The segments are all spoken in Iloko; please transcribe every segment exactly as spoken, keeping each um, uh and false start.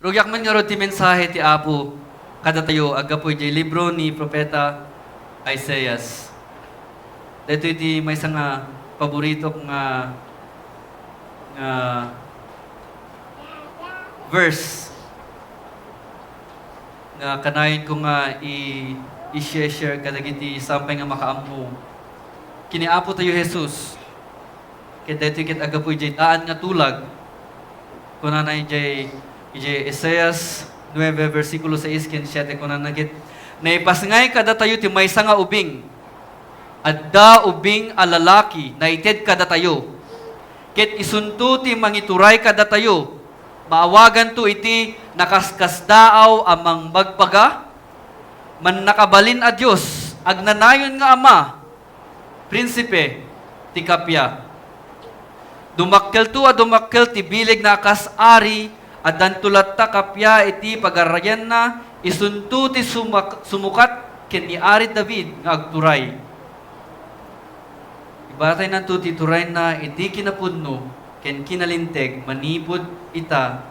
Rugiak man ngarud ti mensahe ti Apo kadatayo aggapu idiay libro ni Profeta Isaias. Daytoy ti maysa nga paboritok nga, nga verse nga kanayonko nga i-, i-share kadagiti saan pay nga makaammo ken ni Apo tayo Jesus. Ket daytoy ket aggapu idiay daan nga tulag. Kunana idiay, idiay Isaias nuebe, bersikulo sais ken siete, kunana ket, "Naipasngay kadatayo ti maysa nga ubing. Adda ubing a lalaki naited kadatayo. Ket isunto ti mangituray kadatayo. Maawaganto iti nakaskasdaaw a mangbagbaga, Mannakabalin a Dios, Agnanayon nga Ama, Prinsipe ti Kappia. Dumakkelto a dumakkel ti bilegna a kas ari, addanto latta kappia iti pagarayanna, isunto ti sumak-, sumukat ken ni Ari David nga agturay. Ibataynanto ti turayna iti kinapudno ken kinalinteg manipud ita,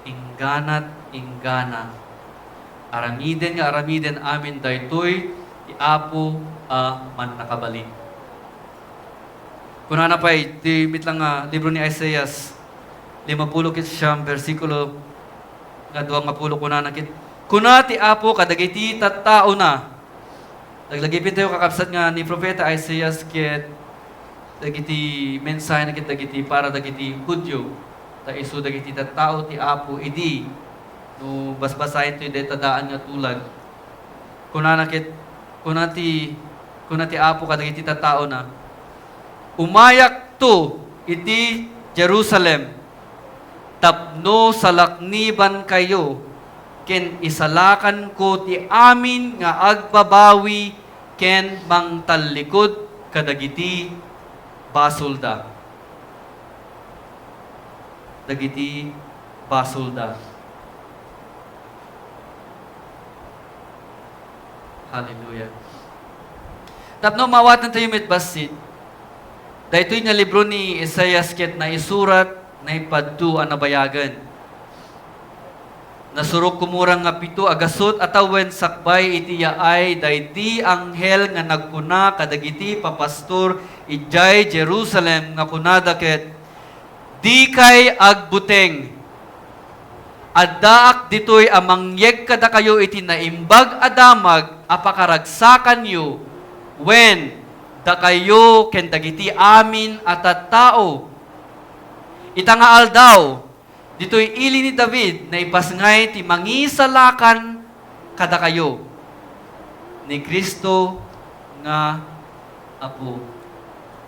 ingganat inggana. Aramiden nga aramiden amin daytoy ti Apo a Mannakabalin." Kunana pay ti met lang nga libro ni Isaias, limapulo ket siam, bersikulo nga dua nga pulo, kunana ket, kuna ti Apo kadagiti tattaona, Laglagipentayo, kakabsat, nga ni Profeta Isaias ket dagiti mensahena ket dagiti para dagiti Judio, ta isu dagiti tattao ti Apo idi no basbasaentayo dayta daan nga tulag. Kunana ket, kuna ti, kuna ti Apo kadagiti tattaona, "Umayakto iti Jerusalem tapno salaknibankayo ken isalakanko ti amin nga agbabawi ken mangtallikud kadagiti basolda." Dagiti basolda. Hallelujah. Tapno maawatantayo met bassit, daytoy nga libro ni Isaias ket naisurat naipadto a nabayagen. Nasurok kumurang nga pito a gasut a tawen sakbay iti yaay daydi anghel nga nagkuna kadagiti papastor idiay Jerusalem nga kunada ket, "Dikay agbuteng. Addaak ditoy a mangyeg kadakayo iti naimbag a damag a pakaragsakanyo, wen, dakayo ken dagiti amin a tattao. Ita nga aldaw, ditoy ili ni David, naipasngay ti mangisalakan kadakayo, ni Cristo nga Apo."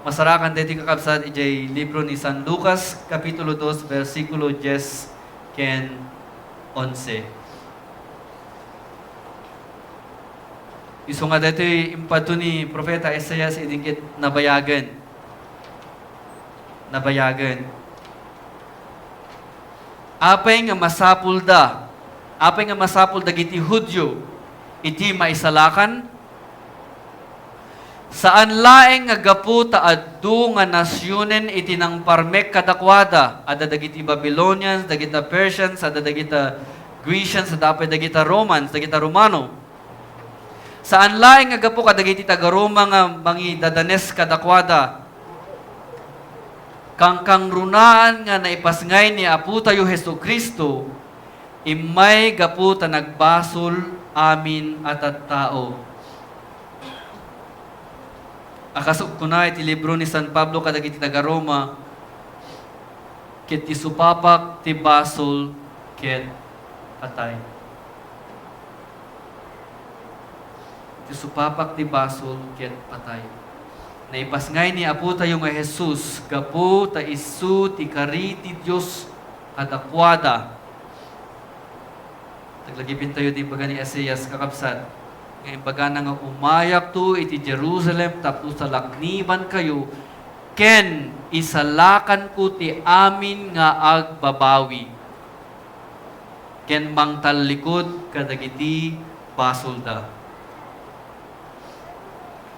Masarakan daytoy, kakabsat, idiay libro ni San Lucas, Kapitulo dos, bersikulo dies ken onse. Isu nga daytoy impadto ni Profeta Isaias idi ket nabayagen. Nabayagen. Apay nga masapulda? Apay nga masapul dagiti Judio iti maisalakan? Saan laeng nga gapu ta adu nga nasionen iti nangparmek kadakuada, adda dagiti Babylonians, dagita Persians, adda dagita Grecians, adda pay dagita Romans, dagita Romano. Saan laeng nga gapu kadagiti taga-Roma nga mangidadanes kadakuada. Kangkangrunaan nga naipasngay ni Apotayo Jesu-Cristo, immay gapu ta nagbasol amin a tattao. A kas kuna iti libro ni San Pablo kadagiti taga-Roma, "Ket ti supapak ti basol ket patay." Ti supapak ti basol ket patay. Naipasngay ni Apotayo nga Jesus gapu ta isu ti kari ti Dios kadakuada. Taglagipentayo ti imbaga ni Isaias, kakabsat, nga imbagana nga, "Umayakto iti Jerusalem tapno salaknibankayo ken isalakanko ti amin nga agbabawi." ken mangtallikud kadagiti basolda.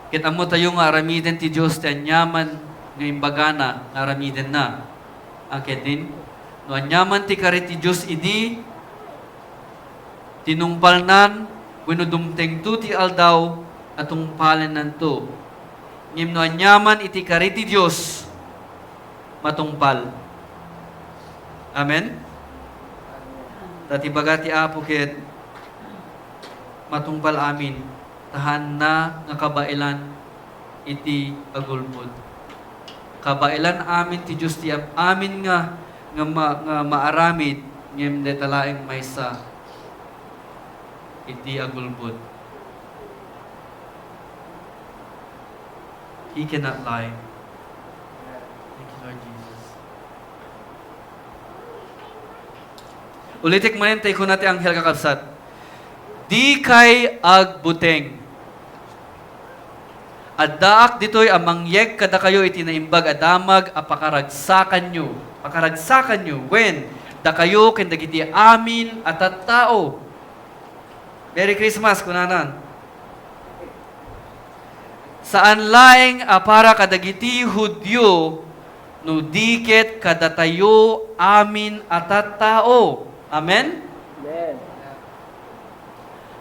Ket ammotayo nga aramiden ti Dios ti aniaman nga imbagana nga aramidenna. A ket din, no aniaman ti kari ti Dios idi, Tinungpalnan wenno dumtengto ti aldaw a tungpalennanto. Ngem no aniaman iti kari ti Dios, matungpal. Amen? Ta ti baga ti Apo ket matungpal amin, ta haanna nga kabaelan iti agulbod. Kabaelan amin ti Dios ti am-, amin nga, nga ma-, nga maaramid, ngem dayta laeng maysa iti agulbod. He cannot lie. Thank you, Lord Jesus. Ulitek manen, tay kuna ti anghel, kakabsat, "Dikay agbuteng. Addaak ditoy a mangyeg kadakayo iti naimbag a damag a pakaragsakanyo, pakaragsakanyo, wen dakayo ken dagiti amin a tattao." Merry Christmas, kunanan. Saan laeng a para kadagiti Judio, no di ket kadatayo amin a tattao. Amen? Amen.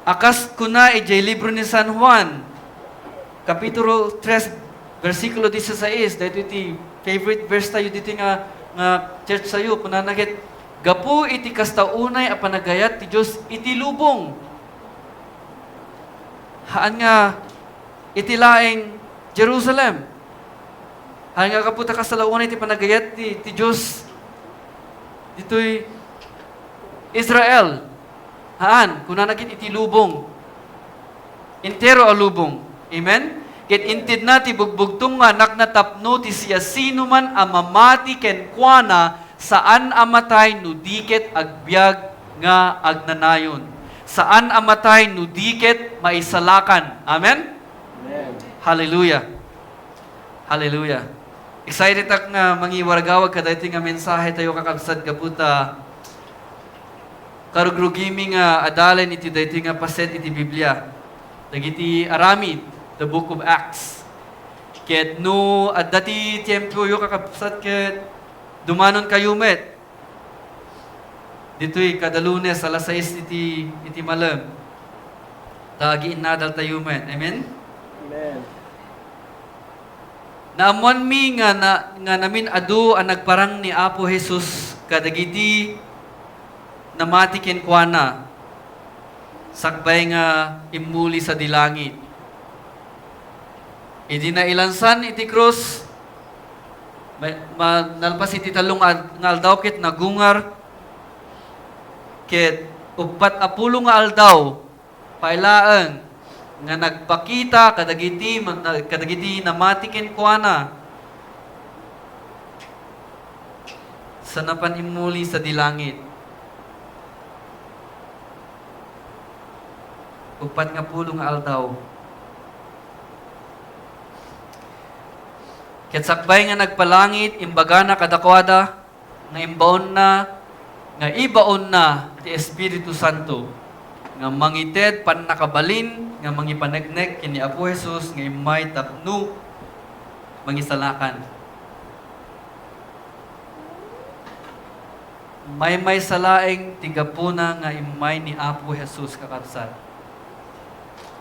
A kas kuna idiay libro ni San Juan, Kapitulo tres, bersikulo dieciséis, daytoy ti favorite verse tayo ditoy nga, nga church tayo. Kunana ket, "Gapu iti kasta unay a panagayat ti Dios iti lubong." Haan nga iti laeng Jerusalem. Haan nga gapu ta kasta la unay ti panagayat ti, ti Dios ditoy Israel. Haan, kunana ket iti lubong. Entero a lubong. Amen? Ket intedna ti bugbugtong nga anakna tapno ti siasinoman a mamati kenkuana saan a matay no di ket agbiag nga agnanayon. Saan a matay no di ket maisalakan. Amen? Amen. Hallelujah. Hallelujah. Excited ak nga mangiwaragawag kadaytoy nga mensahe tayo, kakabsat, gapu ta karugrugimi nga adalen iti daytoy nga paset iti Biblia. Dagiti aramid, the Book of Acts. Ket no adda ti tiempoyo, kakabsat, ket dumanonkayo met. Ditoy kada Lunes, alas sais iti, iti malem. Ta agiinnadaltayo met. Amen? Amen. Naammoanmi nga na-, nga namin-adu a nagparang ni Apo Jesus kadagiti namati kenkuana, sakbay nga immuli sadi langit. Idi nailansan iti krus, ma-, ma-, nalpas iti tallo nga ad-, nga aldaw ket nagungar, ket uppat a pulo nga aldaw pay laeng nga nagpakita kadagiti ma-, na-, kadagiti namati kenkuana sa napan immuli sadi langit. Uppat nga pulo nga aldaw. Ket sakbay nga nagpalangit, imbagana kadakuada nga imbaonna, nga ibaonna ti Espiritu Santo nga mangited pannakabalin nga mangipaneknek ken ni Apo Jesus nga immay tapno mangisalakan. Maymaysa laeng ti gapuna nga immay ni Apo Jesus, kakabsat.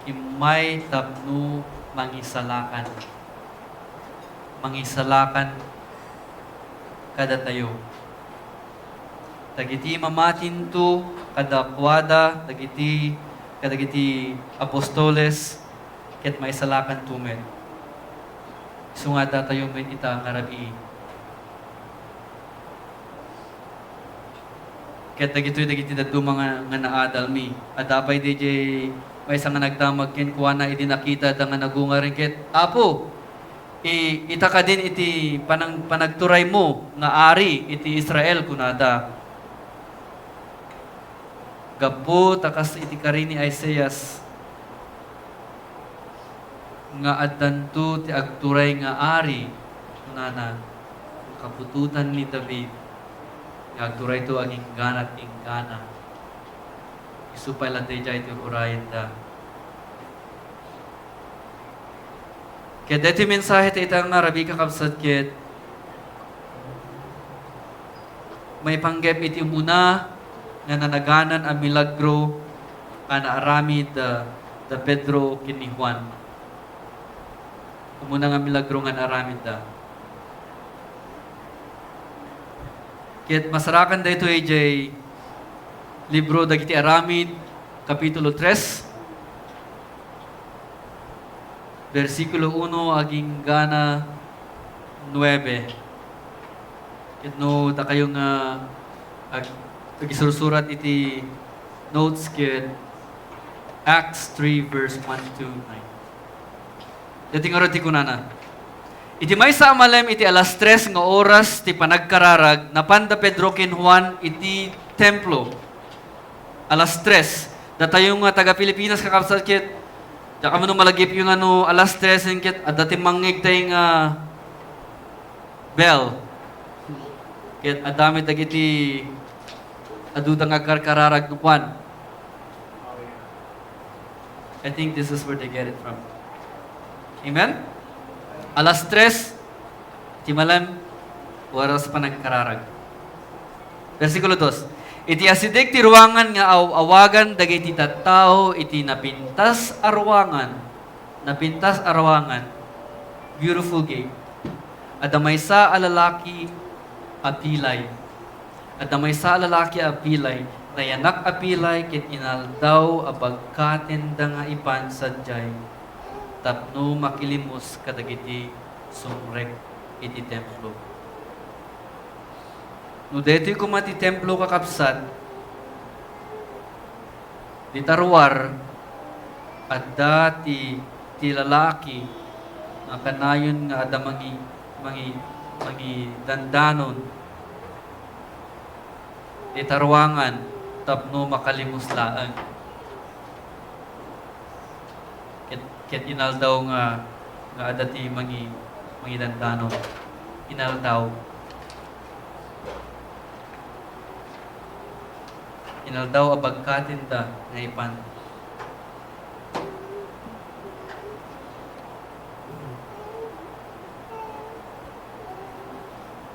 Immay tapno mangisalakan. Mangisalakan kadatayo. Dagiti mamatinto kadakuada, dagiti, kadagiti apostoles, ket maisalakanto met. Isu nga addatayo met ita nga rabii. Ket dagitoy dagiti dadduma nga, nga naadalmi. Adda pay diay maysa nga nagdamag kenkuana idi nakitana nga nagungaren ket, "Apo, i-, ita kadin iti panang-, panagturaymo nga ari iti Israel," kunada. Gapu ta kas iti kari ni Isaias nga addanto ti agturay nga ari, kunana, kaputotan ni David, nga agturayto aginggana at inggana. Isu pay la daydiay ti ur-urayenda. Ket daytoy mensahe ta ita nga rabii, kakabsat, ket maipanggep iti umuna nga nanaganan a milagro a naaramid da, da Pedro ken ni Juan. Umuna nga milagro nga naaramidda. Ket masarakan daytoy idiay libro dagiti Aramid, Kapitulo tres, bersikulo uno agingga na nuebe. Ket no dakayo nga ag-, agisursurat iti notes ket Acts three verse one to nine. Daytoy ngarud ti kunana, iti maysa a malem iti alas tres nga oras ti panagkararag, napan da Pedro ken Juan iti templo. Alas tres. Datayo nga taga-Pilipinas, kakabsat, ket diak ammo no malagipyo nga no alas tres ket adda ti mangngegtay nga bell. Ket adda met dagiti aduda nga agkarkararag no kuan. I think this is where they get it from. Amen? Alas tres, ti malem, oras panagkararag. Bersikulo dos, iti asideg ti ruangan nga aw-awagan dagiti tattao iti napintas a ruangan, napintas a ruangan, beautiful gate, adda maysa a lalaki a pilay. Adda maysa a lalaki a pilay, nayanak a pilay, ket inaldaw a bagkatenda nga ipan sadiay tapno makilimus kadagiti sumrek iti templo. No daytoy koma ti templo, kakabsat, dita ruar, adda ti, ti lalaki nga kanayon nga adda mangi-, mangi-, mangidandanon dita ruangan tapno makalimus laeng. Ket, ket inaldaw nga, nga adda ti mangi-, mangidandanon. Inaldaw. Inaldaw a bagkatenda nga ipan.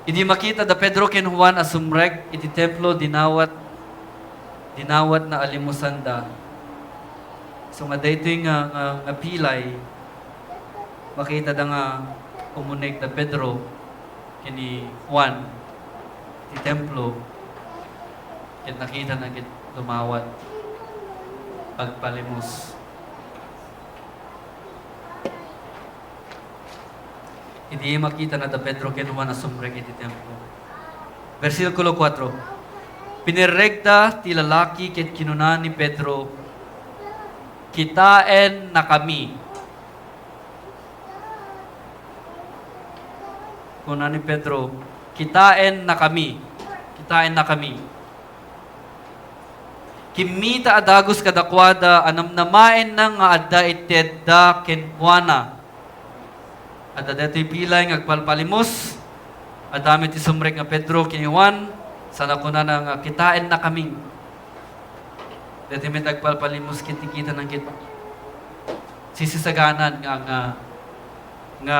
Idi makita da Pedro ken Juan a sumrek iti templo, dinawat, dinawatna a limusanda. So nga daytoy nga, nga, nga pilay, makitada nga umuneg da Pedro ken ni Juan iti templo, ket nakitana ket dumawat, agpalimus. Idi makitana da Pedro ken Juan a sumrek iti templo. Bersikulo kuatro, pinirregda ti lalaki ket kinuna ni Pedro, "Kitaennakami." Kuna ni Pedro, "Kitaennakami. Kitaennakami." Kimmita a dagus kadakuada a namnamaenna nga adda iti edda kenkuana. Adda daytoy pilay nga agpalpalimus. Adda met ti sumrek nga Pedro ken ni Juan, sana kunana nga, "Kitaennakami." Daytoy met agpalpalimus ket ti kitana ket sisisaganan nga, nga, nga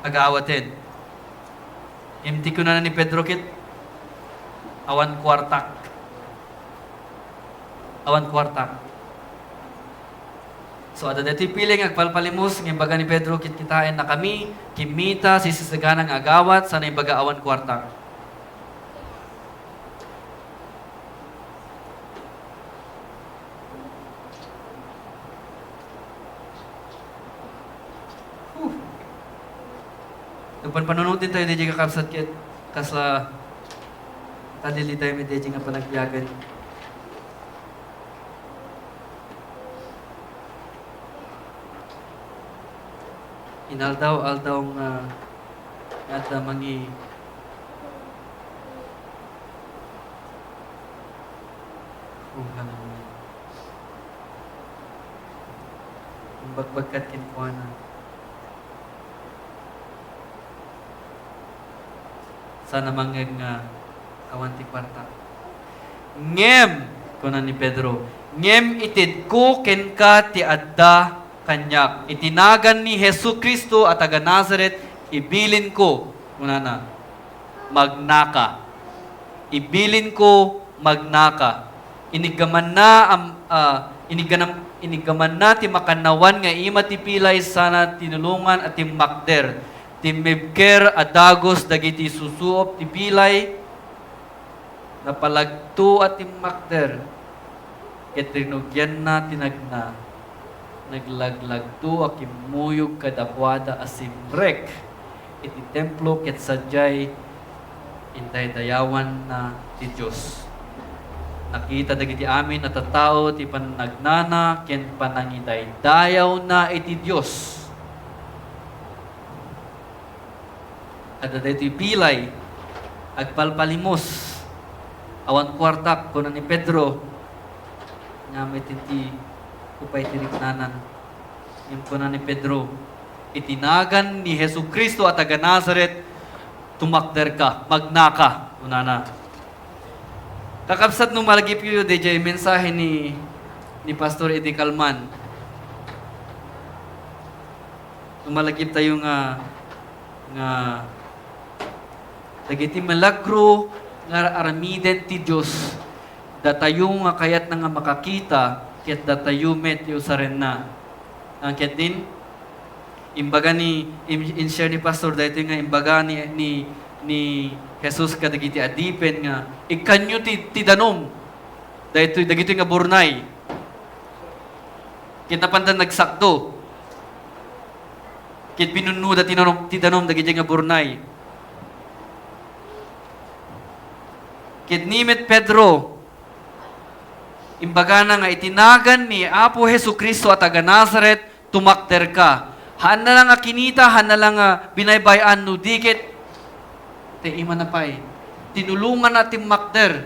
agawaten. Ngem ti kunana ni Pedro ket, "Awan kuartak. Awan kuartak." So, adda daytoy pilay nga agpalpalimus, ngem imbaga ni Pedro, "Kitaennakami." Kimmita, sisisaganan nga agawat, sana imbaga, "Awan kuartak." Huh. Nagpanpanunot din tayo, D J, kakabsat, ket kasla talili tayo, may D J, nga panagbiagan. Inaldaw-aldaw nga, nga adda mangi-, Oh, hallelujah. Ang bagbagkat kenkuana. Sana mangngeg nga awan ti kuarta. Ngem, kuna ni Pedro, "Ngem itedko kenka ti adda kaniak. Iti nagan ni Jesu-Cristo a taga-Nazaret, ibilinko," kunana, "magnaka." Ibilinko, magnaka. Iniggamanna, am-, ah, inigganam-, iniggamanna ti makannawan nga ima ti pilay sana tinulongan a timmakder. Timmibker a dagus dagiti susuop ti pilay, napalagto a timmakder, ket rinugianna ti nagna. Naglaglagto a kimmuyog kadakuada a simrek iti templo ket sadiay indaydayawanna ti Dios. Nakita dagiti amin a tattao ti pannagnana ken panangidaydayawna iti Dios. Adda daytoy pilay, agpalpalimos. Awan kuartak, kuna ni Pedro. Ania met ti upay ti riknanan. Ngem kuna ni Pedro, "Iti nagan ni Jesu-Cristo a taga Nazaret, tumakderka, magnaka," kunana. Kakabsat, no malagipyo daydiay mensahe ni, ni Pastor Eddie Calman, no malagiptayo nga, nga dagiti milagro nga aramiden ti Dios, datayo nga kayatna nga makakita, ket datayo met ti usarenna. Nga ket din, imbaga ni, in-, in-share ni Pastor daytoy nga imbaga ni, ni, ni Jesus kadagiti adipen nga, "Ikkanyo ti, ti danum." Daytoy, dagitoy nga burnay. Ket napanda nagsakdo. Ket binunnoda ti danum, ti danum dagiti nga burnay. Ket ni met Pedro, imbagana nga iti nagan ni Apo Jesu-Cristo a taga Nazaret, tumakderka. Haanna la nga kinita, haanna la nga binaybay-an no di ket, ti imana pay, tinulonganna a timmakder.